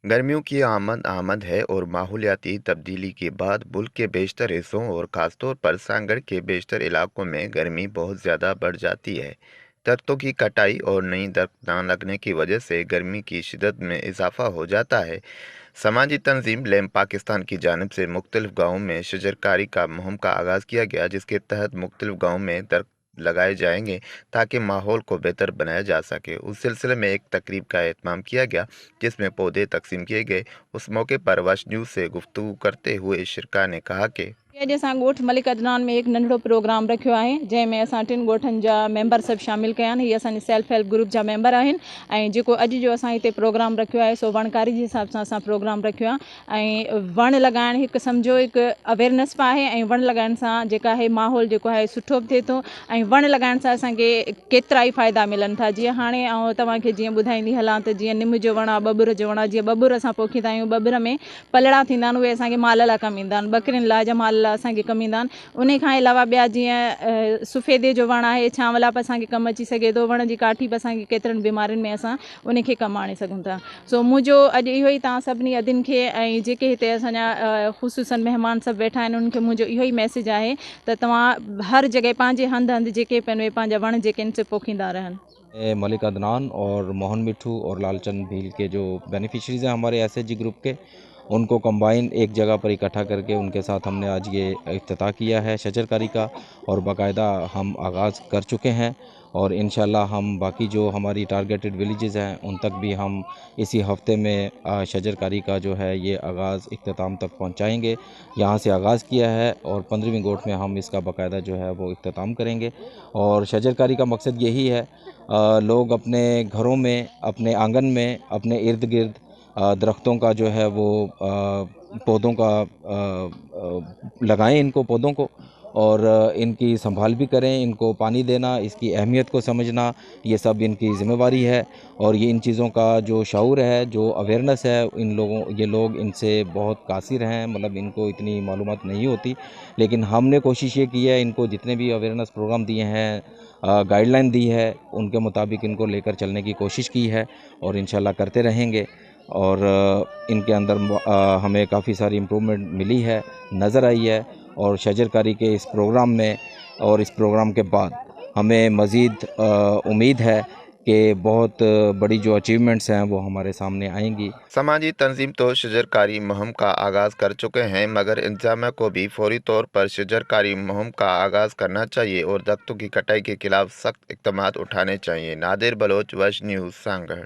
गर्मियों की आमद आमद है और माहौलियाती तब्दीली के बाद मुल्क के बेशतर हिस्सों और ख़ासतौर पर सांगड़ के बेशतर इलाकों में गर्मी बहुत ज़्यादा बढ़ जाती है। दरख्तों की कटाई और नई दरख्त न लगने की वजह से गर्मी की शिद्दत में इजाफा हो जाता है। समाजी तंजीम लैम्प पाकिस्तान की जानिब से मुख्तलिफ गाँवों में शजरकारी का मुहिम का आगाज़ किया गया, जिसके तहत मुख्तलिफ गाँवों में दरख्त लगाए जाएंगे ताकि माहौल को बेहतर बनाया जा सके। उस सिलसिले में एक तकरीब का एहतमाम किया गया, जिसमें पौधे तकसीम किए गए। उस मौके पर वश न्यूज़ से गुफ्तगू करते हुए शिरका ने कहा कि अॼु असां ॻोठ मलिक अदनान में हिकु नंढड़ो प्रोग्राम रखियो आहे, जंहिंमें असां टिनि ॻोठनि जा मेंबर सभु शामिल कया आहिनि। हीअ असांजे सेल्फ हेल्प ग्रुप जा मेंबर आहिनि ऐं जेको अॼु जो असां हिते प्रोग्राम रखियो आहे, सो वणकारी जे हिसाब सां असां प्रोग्राम रखियो आहे। ऐं वण लॻाइणु हिकु सम्झो हिकु अवेयरनेस बि आहे ऐं वण लॻाइण सां जेका आहे माहौल जेको आहे सुठो बि थिए थो ऐं वण लॻाइण सां असांखे केतिरा ई फ़ाइदा मिलनि था। जीअं हाणे आउं तव्हांखे जीअं ॿुधाईंदी हलां त जीअं निम जो वणु आहे, ॿबुर जो वणु आहे। जीअं ॿबुर असां पोखींदा आहियूं, ॿबुर में पलड़ा थींदा आहिनि, उहे असांखे माल लाइ कमु ईंदा आहिनि, ॿकरियुनि लाइ या माल लाइ असांखे कमु ईंदा आहिनि। उन खां अलावा ॿिया जीअं सफ़ेदे जो वणु आहे, छांव लाइ बि असांखे कमु अची सघे थो। वण जी काठी बि असांखे केतिरनि बीमारियुनि में असां उनखे कमु आणे सघूं था। सो मुंहिंजो अॼु इहो ई तव्हां सभिनी अदियुनि खे ऐं जेके हिते असांजा ख़ुसूसन महिमान सभु वेठा आहिनि, उन्हनि खे मुंहिंजो इहो ई मैसेज आहे त तव्हां हर जॻह पंहिंजे हंधि हंधि जेके बि आहिनि, उहे पंहिंजा वण जेके आहिनि सो पोखींदा रहनि। मलिक अदनान और मोहन मिठू और लालचंद भील के जो बेनिफिशरीज़ हैं हमारे एसएचजी ग्रुप के, उनको कंबाइन एक जगह पर इकट्ठा करके उनके साथ हमने आज ये इफ्तिताह किया है शजरकारी का और बाकायदा हम आगाज़ कर चुके हैं और इन हम बाकी जो हमारी टारगेटेड विलेजेस हैं, उन तक भी हम इसी हफ्ते में शजरकारी का जो है ये आगाज़ इख्तिताम तक पहुँचाएँगे। यहाँ से आगाज़ किया है और 15वीं गोठ में हम इसका बाकायदा जो है वो इख्तिताम करेंगे। और शजरकारी का मकसद यही है, लोग अपने घरों में, अपने आंगन में, अपने इर्द गिर्द दरख्तों का जो है वो पौधों का लगाएं, इनको पौधों को और इनकी संभाल भी करें। इनको पानी देना, इसकी अहमियत को समझना, ये सब इनकी ज़िम्मेवारी है। और ये इन चीज़ों का जो शऊर है, जो अवेयरनेस है, इन लोगों ये लोग इनसे बहुत कासिर हैं, मतलब इनको इतनी मालूमात नहीं होती। लेकिन हमने कोशिश ये की है, इनको जितने भी अवेयरनेस प्रोग्राम दिए हैं, गाइडलाइन दी है, उनके मुताबिक इनको लेकर चलने की कोशिश की है और इन करते रहेंगे। और इनके अंदर हमें काफ़ी सारी इम्प्रूवमेंट मिली है, नज़र आई है। और शजरकारी के इस प्रोग्राम में और इस प्रोग्राम के बाद हमें मज़ीद उम्मीद है कि बहुत बड़ी जो अचीवमेंट्स हैं, वो हमारे सामने आएंगी। समाजी तंजीम तो शजरकारी मुहिम का आगाज़ कर चुके हैं, मगर इंतजामिया को भी फौरी तौर पर शजरकारी मुहिम का आगाज़ करना चाहिए और दरख्तों की कटाई के खिलाफ सख्त इकदाम उठाने चाहिए। नादिर बलोच, वश न्यूज़, सांगड़।